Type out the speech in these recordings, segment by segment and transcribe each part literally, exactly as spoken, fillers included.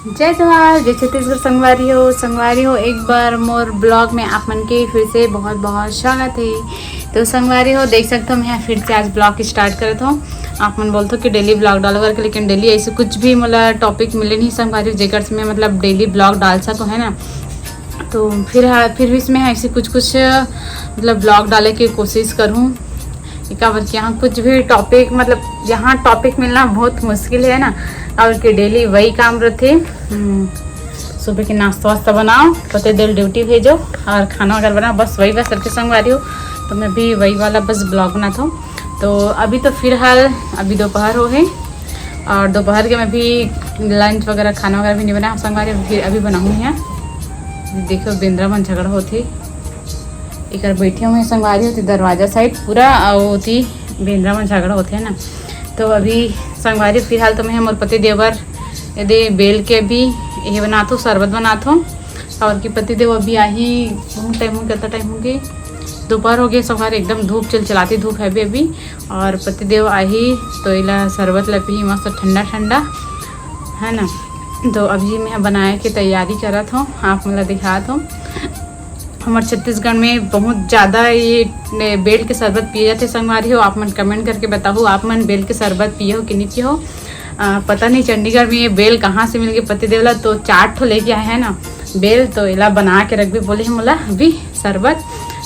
जय जोहार, जय छत्तीसगढ़ संगवारी हो। संगवारी हो, एक बार मोर ब्लॉग में आप मन के फिर से बहुत बहुत स्वागत है। तो संगवारी हो, देख सकते हो, मैं फिर से आज ब्लॉग स्टार्ट करत हूँ। आप मन बोलते हो कि डेली ब्लॉग डालो करके, लेकिन डेली ऐसे कुछ भी मोला टॉपिक मिले नहीं संगवारी हो, जेकर से मैं मतलब डेली ब्लॉग डाल सकूँ, है ना। तो फिर हाँ, फिर भी इसमें ऐसे कुछ कुछ मतलब ब्लॉग डाले की कोशिश करूँ। काबर कि यहाँ कुछ भी टॉपिक, मतलब यहाँ टॉपिक मिलना बहुत मुश्किल है ना, और कि डेली वही काम रहते। हम्म, सुबह के नाश्ता वास्ता बनाओ, पति देव ड्यूटी भेजो और खाना वगैरह बनाओ, बस वही बस सबके संगवारी हो। तो मैं भी वही वाला बस ब्लॉग बनाता हूँ। तो अभी तो फिलहाल अभी दोपहर हो है और दोपहर के मैं भी लंच वगैरह, खाना वगैरह भी नहीं बनाया संगवारी, अभी फिर अभी बनाऊँगी यहाँ। देखो बेंदरा मन झगड़ा होते, एकर बैठे हुए संगवारी होती दरवाजा साइड पूरा, और होती बेंदरा मन झगड़ा होते है ना। तो अभी संगवारी फिलहाल तो मैं मोर पति देवर यदि बेल के अभी ये बनात हो, शरबत बनात हो, और कि पति देव अभी आही, बहुत टाइम हो, कितना टाइम हो गए, दोपहर हो गए संगवारी, एकदम धूप चल चलाती धूप है अभी अभी। और पति देव आही तो इला शरबत ला पी मस्त ठंडा ठंडा, है ना। तो अभी मैं बनाए के तैयारी करत हूँ, आप मन ला दिखात हूँ। हमारे छत्तीसगढ़ में बहुत ज़्यादा ये ने-, बेल के शरबत पिए जाते संगवारी हो। आप मन कमेंट करके बताओ, आप मन बेल के शरबत पिए हो कि नहीं पिए हो। आ, पता नहीं चंडीगढ़ में ये बेल कहाँ से मिल गए पति देवला, तो चार ठो लेके आए हैं ना बेल, तो एला बना के रखबे बोले हैं मोला अभी शरबत।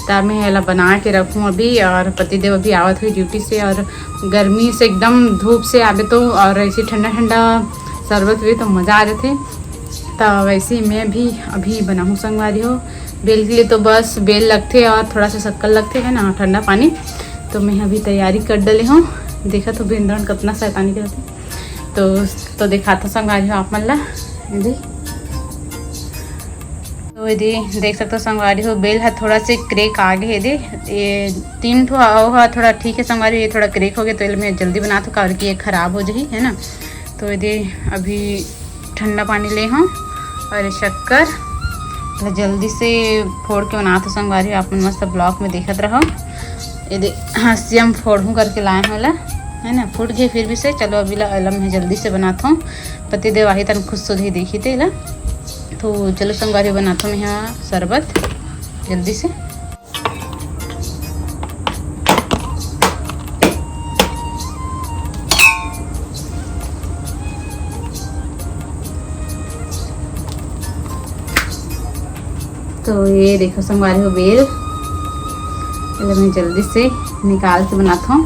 तब मैं एला बना के रखूँ अभी, और पति देव अभी आवत हुई ड्यूटी से, और गर्मी से एकदम धूप से आवे तो, और ऐसे ठंडा ठंडा शरबत भी तो मज़ा आ जाते। तो वैसे ही मैं भी अभी बनाऊँ संगवारी हो। बेल के लिए तो बस बेल लगते और थोड़ा सा शक्कर लगते है ना, ठंडा पानी। तो मैं अभी तैयारी कर डले हूँ। देखा तो बेंदरा मन कितना शैतानी करते। तो, तो दिखाता संगवारी हो आप मन ला। ये दे। तो ये दे, देख सकते हो संगवारी हो, बेल है थोड़ा से क्रैक आ गए। ये दे, ये तीन ठो आओ हा थोड़ा ठीक है संगवारी, ये थोड़ा क्रैक हो गए तो ये मैं जल्दी बनात हूँ, काबर कि ये खराब हो जाही, है ना। तो ये दे, अभी ठंडा पानी ले हूँ और शक्कर ला जल्दी से फोड़ के बनात हूँ संगवारी, आप मन मस्त ब्लॉग में देखत रहो। ये दे, हाँ, सियम फोड़हूँ करके लाए हूँ ला, है ना, फूट गए फिर भी से। चलो अभी ला अलम है, जल्दी से बनात हूँ। पति देव आही तन खुश हो जाही देखी तेला। तो चलो संगवारी बनात हूँ मैं यहाँ शरबत जल्दी से। तो ये देखो संगवारी हो बेल, एला मैं जल्दी से निकाल के बनात हूँ।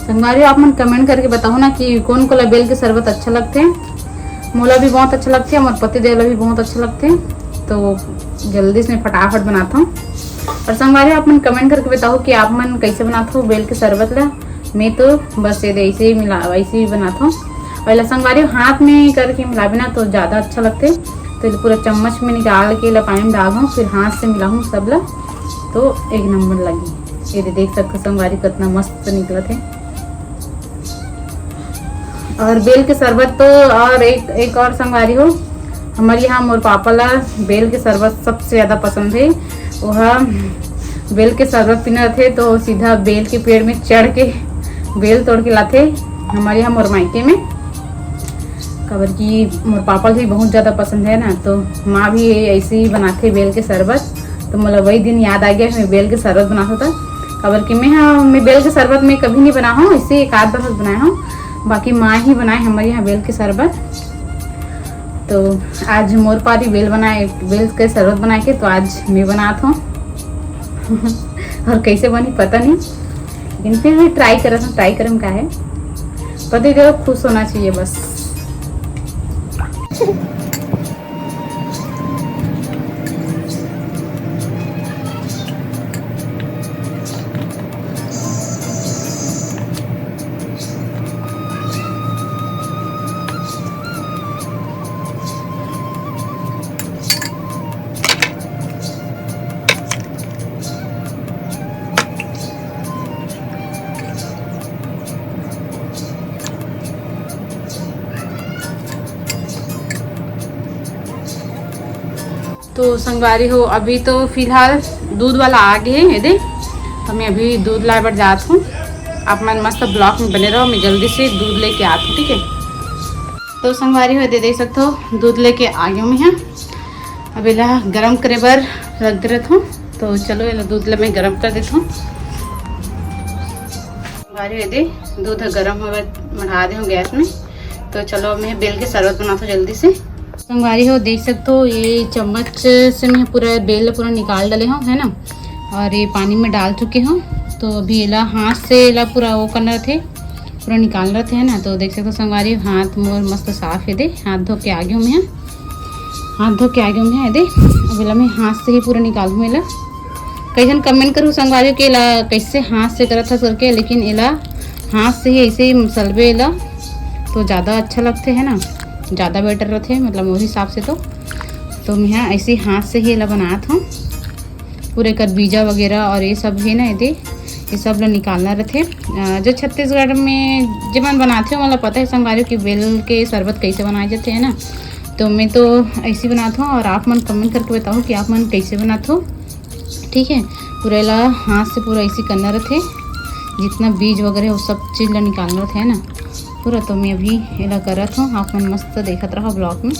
संगवारी हो, आप मन कमेंट करके बताओ ना कि कौन कोला बेल के शरबत अच्छा लगते। मोला भी बहुत अच्छा लगते, मोर पति देव ला भी बहुत अच्छा लगते। तो जल्दी से मैं फटाफट बनाता हूँ। और संगवारी हो, आप मन कमेंट करके बताओ कि आप मन कैसे बनाते हो बेल के शरबत ला। मैं तो बस ये ऐसे ही मिला, ऐसे ही बनाता हूँ। और एला संगवारी हो, हाथ में करके मिलाबे ना तो ज़्यादा अच्छा लगते। तो ये पूरा चम्मच में निकाल के ला पानी में डालूँ, फिर हाथ से मिलाऊँ सब ला, तो एक नंबर लगी। ये दे देख सकते हो संगवारी, कितना मस्त निकलत है। और बेल के शरबत तो, और एक, एक और संगवारी हो, हमारे यहाँ मोर पापा ला बेल के शरबत सबसे ज़्यादा पसंद है। वह बेल के शरबत पीना रहते तो सीधा बेल के पेड़ में चढ़ के बेल तोड़ के लाथे हमारे यहाँ मोर मायके में। काबर कि मोर पापा भी बहुत ज़्यादा पसंद है ना, तो माँ भी ऐसे ही बनाथे बेल के शरबत। तो मोला वही दिन याद आ गया, मैं बेल के शरबत बनाता था। काबर कि मैं, हाँ, मैं बेल के शरबत में कभी नहीं बना हूँ, इसे एक आध बार बनाया हूँ, बाकी माँ ही बनाए हमारे यहाँ बेल के शरबत। तो आज मोर पारी बेल बनाए, बेल के शरबत बनाए के, तो आज मैं बनात हूँ। और कैसे बनी पता नहीं, लेकिन फिर भी ट्राई करत हूँ। ट्राई करे में का है, पति देव खुश होना चाहिए बस। तो संगवारी हो, अभी तो फिलहाल दूध वाला आ गए है, ये दे। तो मैं अभी दूध लाए बर जात हूँ। आप मन मस्त ब्लॉग में बने रहो, मैं जल्दी से दूध लेके आती हूँ, ठीक है। तो संगवारी हो, दे देख सकथो, दूध लेके आ गेंव मैं हा। अब एला गरम करे बर रख दे रथों। तो चलो, एला दूध ला मैं गरम कर देथों। संगवारी हो, दे दूध ह गरम होवे मढ़ा दे हूँ गैस में। तो चलो, अब मैं बेल के शरबत बनाथों जल्दी से। संगवारी हो, देख सकथो, ये चम्मच से मैं पूरा बेल ला पूरा निकाल डाले हूँ, है ना, और ये पानी में डाल चुके हूँ। तो अभी एला हाथ से एला पूरा वो करना रथे, पूरा निकालना रथे, है ना। तो देख सकथो संगवारी, हाथ मोर मस्त साफ हे दे, हाथ धो के आ गेंव मैं हा, हाथ धो के आ गेंव मैं हा, ए दे। अब एला मैं हाथ से ही पूरा निकालहूँ एला। कई झन comment करहू संगवारी के एला कैसे हाथ से करत हस करके, लेकिन एला हाथ से ही ऐसे ही मसलबे एला तो ज़्यादा अच्छा लगथे, है ना, ज़्यादा better रथे, मतलब मोर हिसाब से तो। तो मैं हा ऐसे ही हाथ से ही एला बनात हूँ। पूरे एकर बीजा वगैरह और ये सब हे ना, ए दे, ये सब ला निकालना रथे। अ, जो छत्तीसगढ़ में जेमन बनाथे, ओमन ला पता हे संगवारी हो कि बेल के शरबत कैसे बनाए जाथे, है ना। तो मैं तो ऐसे ही बनात हूँ और आप मन comment करके बताओ कि आप मन कैसे बनात हो। ठीक है, पूरा एला हाथ से पूरा ऐसे करना रथे, जितना बीज वगैरह हे, वो सब चीज ला निकालना रथे, है ना। पूरा तो मैं अभी एला करत हूँ, आप मन मस्त देखत रहो vlog में।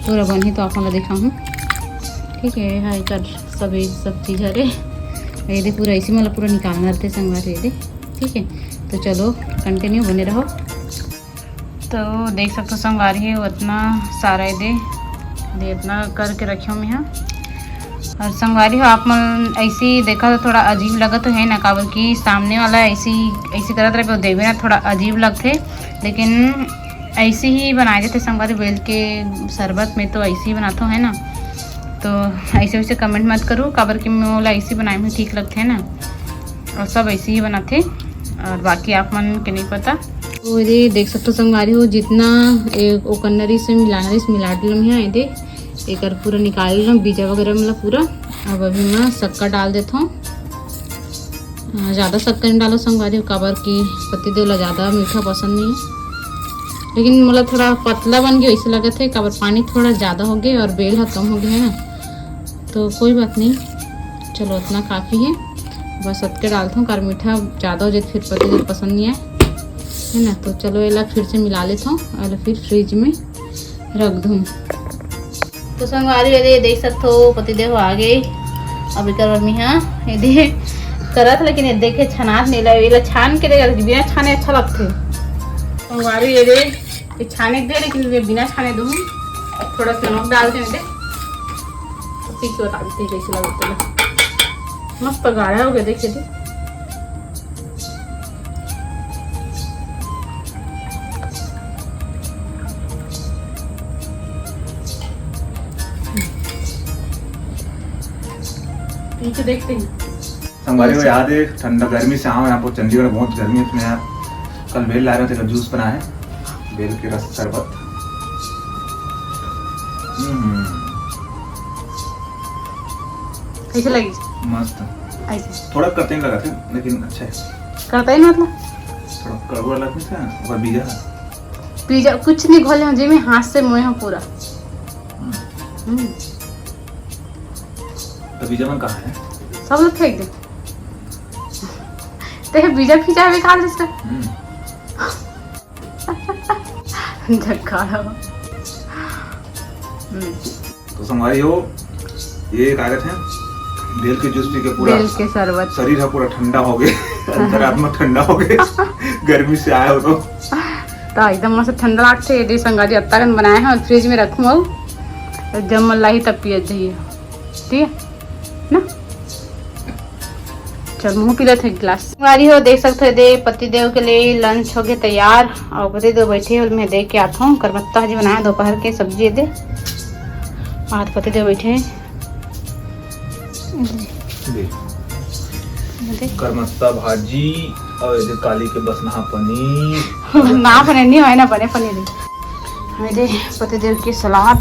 पूरा बनही तो आप मन ला दिखाहूँ। ठीक है, हाँ, एकर सब, ये सब चीज हरे। ये दे पूरा इसी मतलब पूरा निकालना रहते संगवारी, ये दे। ठीक है, तो चलो continue बने रहो। तो देख सकते हो संगवारी हो, उतना सारा ये दे, दे इतना करके रखे हूँ मैं यहाँ। और संगवारी हो, आप मन ऐसे ही देखा तो थोड़ा अजीब लगत तो है ना, काबर कि सामने वाला ऐसे ही, ऐसे करत रहे, वो देवे ना थोड़ा अजीब लगथे, लेकिन ऐसे ही बनाए जाथे संगवारी, बेल के शरबत में तो ऐसे ही बनाथो, है ना। तो ऐसे वैसे comment मत करो, काबर कि मोला ऐसे बनाए में ठीक लगथे ना, और सब ऐसे ही बनाथे, और बाकी आप मन के नहीं पता। तो ये देख सकते हो संगवारी हो, जितना ए, ओकर नरी से मिलाना रहिस, मिला डलम है, ये दे, एकर पूरा निकाल लेम, बीजा वगैरह मतलब पूरा। अब अभी मैं शक्कर डाल देथों। अ, ज़्यादा शक्कर नहीं डालो संगवारी हो, काबर कि पतिदेव ला ज़्यादा मीठा पसंद नहीं है। लेकिन मोला थोड़ा पतला बन गया, ऐसे लगत है, काबर पानी थोड़ा ज़्यादा हो गया और बेल ह कम हो गया, है ना। तो कोई बात नहीं, चलो, इतना काफ़ी है। बस अतके डालथों, कार मीठा ज़्यादा हो जाए, फिर पतिदेव पसंद नहीं आए, है ना। तो चलो, एला फिर से मिला लेथों और फिर फ्रिज में रख दूँ। तो संगवारी, ये दे, देख सकते हो, पतिदेव आ गए। अब एकर बर मैं हा ये दे करत, लेकिन ये देखे छनात नहीं ला, ये ला छान के दे, बिना छाने अच्छा लगथे। संगवारी, ये दे, ये छाने दे, लेकिन ये बिना छाने दूँ। थोड़ा सा नमक डाल दे, दे। पी के बता देते हैं कैसे लगते हैं। मस्त गाढ़ा हो गया, देखिए दे। पीछे देखते हैं। संगवारी हो, याद है, ठंडा गर्मी से आओ यहाँ पर चंडीगढ़, बहुत गर्मी है, तो मैं यहाँ कल बेल ला रहे थे, जूस बनाए, बेल के रस शरबत। हम्म। कैसे लगी? मस्त। ऐसे। थोड़ा कड़तई लगा था, लेकिन अच्छा है। कड़तई मतलब? थोड़ा कड़वा लगा था, और बीजा। बीजा कुछ नहीं घोले हो, जेमे हाथ से मोए हो पूरा। हम्म। हम्म। तो बीजा मन कहाँ है? सब लोग फेंक दे। ते बीजा खिंचा भी खा ले इसका। हम्म। झक्काड़ा। हम्म। तो संगवारी हो, ये का कहत हैं, बेल के जूस पी के पूरा बेल के शरबत। शरीर है पूरा ठंडा हो गए, अंतरात्मा ठंडा हो गए, गर्मी से आए हो तो। तो एकदम मस्त ठंडा लागथे, ये संगवारी अत्ता कन बनाए हैं और फ्रिज में रखूँ, और जब मन लाही तब पियत जाइए, ठीक है ना। चल, मुँह पी लेथे एक गिलास। संगवारी हो, देख सकते हो, दे पतिदेव के लिए लंच हो गया तैयार, और पतिदेव बैठे हो, मैं दे के आता हूँ। करमत्ता जी बनाया दोपहर के सब्जी, दे। आज पतिदेव बैठे हैं। दे। दे। करमत्ता भाजी और ये काली के बसना पनीर। ना बने, नहीं होए ना बने पनीर। मेरे पतिदेव की सलाद।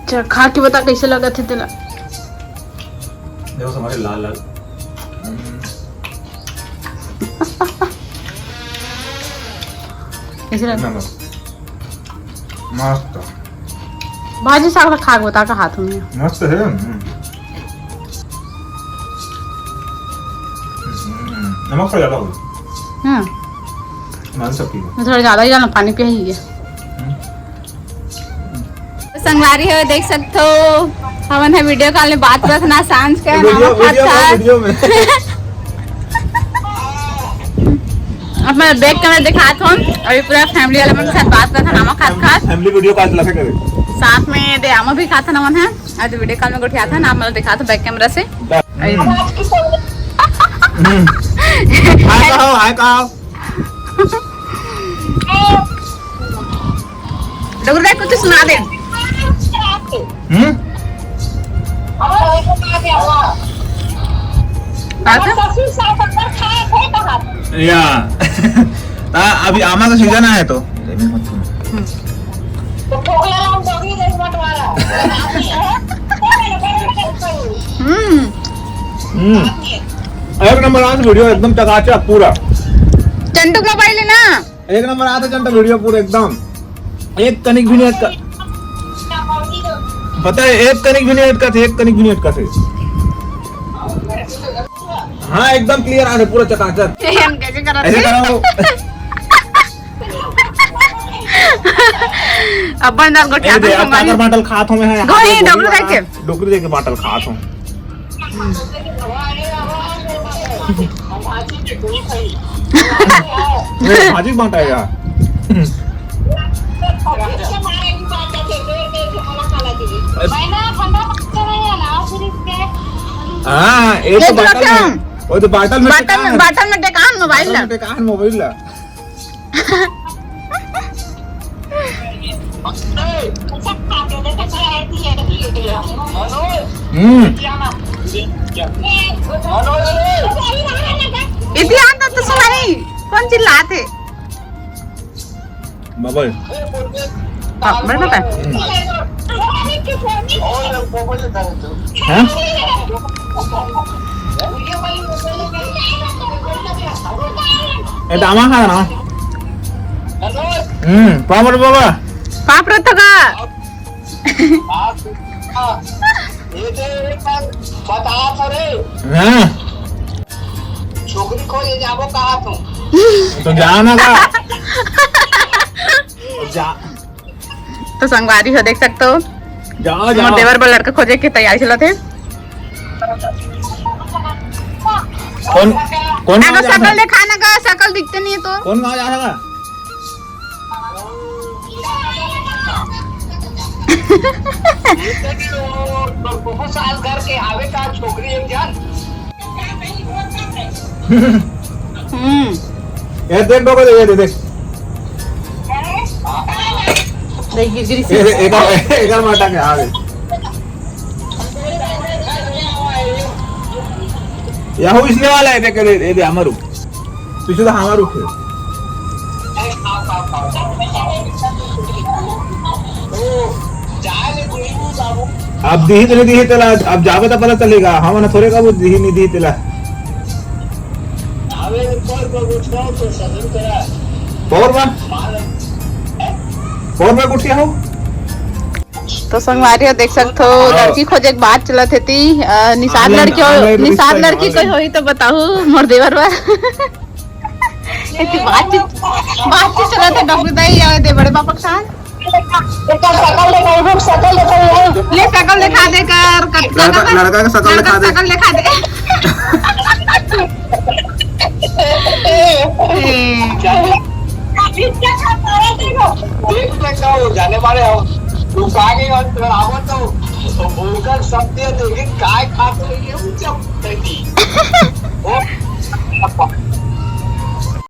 चल, खा के बता कैसे लगा थे तेला। देखो, हमारे लाल लाल। हम्म। कैसे लगा? नमक। मस्त। भाजी साग ला खा के बता का हाथ में। मस्त है। हम्म। हम्म, नमक थोड़ा ज्यादा हो गया। हाँ। मान सकती है। थोड़ा ज्यादा ही जाना पानी पिया ही है। तो संगवारी हो, देख सकते हो, हमन ह वीडियो कॉल में बात करत ना, सांझ के वीडियो, नामक खात वीडियो में, खात। वीडियो में। अब मैं बैक कैमरा दिखात हूँ, अभी पूरा फैमिली वाले मन के साथ बात करत हन, नामक खात खात। फैमिली वीडियो कॉल चला करे। साथ में दे आमा भी खात हन हमन ह, आज वीडियो कॉल में गोठियात हन, आप मन ल दिखात हूँ बैक कैमरा से। हम्म। हम्म। हाय कहो, हाय कहो। डोकरू दाई कुछ सुना दे। हम्म? बात है? या। ता अभी आमा का सीजन आए तो। हम्म। हम्म। हम्म। एक नंबर आज वीडियो एकदम चकाचक पूरा। चंटू मोबाइल है ना? एक नंबर आता चंटा वीडियो पूरा एकदम। एक कनिक भी नहीं अटका। पता है, एक कनिक भी नहीं अटका थे, एक कनिक भी नहीं अटका थे। हाँ, एकदम क्लियर आ रहे, पूरा चकाचक। ये हम कैसे करत ऐसे थे? करो। अपन दाल गोठिया ए दे, अब काकर बाटल खात हूँ मैं। गोही, डोकरू देखे। डोकरू देखे बाटल खात हूँ। ए, भाजी बांटा है यार। हाँ, एक तो ये बाटल में, वो तो बाटल में बाटल में, टेकान। बाटल में टेकान मोबाइल बाटल ला। में टेकान मोबाइल ला। हम्म। इतिहान तो सुनाई, कौन चिल्लात हे? बबल। हाँ, बड़ा बता। हम्म। हैं? ए, दामा खा ना। हम्म, पापड़ बाबा। पापड़ तो का। ये दे, एक बार बता तो रे। हाँ। छोकरी खोजे जाबो कहा तू? तो जाओ ना का। जा। तो संगवारी हो, देख सकते हो, जाओ, मोर जाओ। देवर बर लड़का खोजे के तैयारी चलत हे। कौन, कौन गाँव जा रहा है? शकल देखा ना का, शकल दिखते नहीं है तो। कौन गाँव जा रहा है? बहुत साल घर के आवे का छोकरी एक जान। हम्म। ये देख, डोबे दे, ये दे, देख। देख, गिर, गिर, ये दे, एक और, एक और माटा के, हाँ, देख। यहू इसने वाला है, देख, ये दे, ये दे, हमारू। पीछे तो हमारू थे। अब दिही तो नहीं दिही तेला, अब जाबे तो पता चलेगा। हम ना थोड़े कबू दिही नहीं दिही तेला। पोर बा, पोर बा कुटिया हो। तो संगवारी हो, देख सकथो, हाँ। लड़की खोजे के बात चलत हे ती, अ, निषाद online, लड़की हो, online रिश्ता निषाद है, लड़की online। कोई होही तो बताहू, मोर देवर बर। इतनी बातचीत, बातचीत चलत हे, डोकरू दाई, ये दे बड़े पापा के साथ। एकर शकल देखाई, रुक, शकल देखाई, रुक। ले, शकल देखा दे कर, कत-, लड़का, कत-, लड़का के शकल लड़का देखा दे। शकल देखा दे। ए। देख ले का हो, जाने वाले हो। तू कहाँ गई और तेरा आवाज तो, तो बोलकर सब दे दे, लेकिन काय खाते हो ये ऊंचा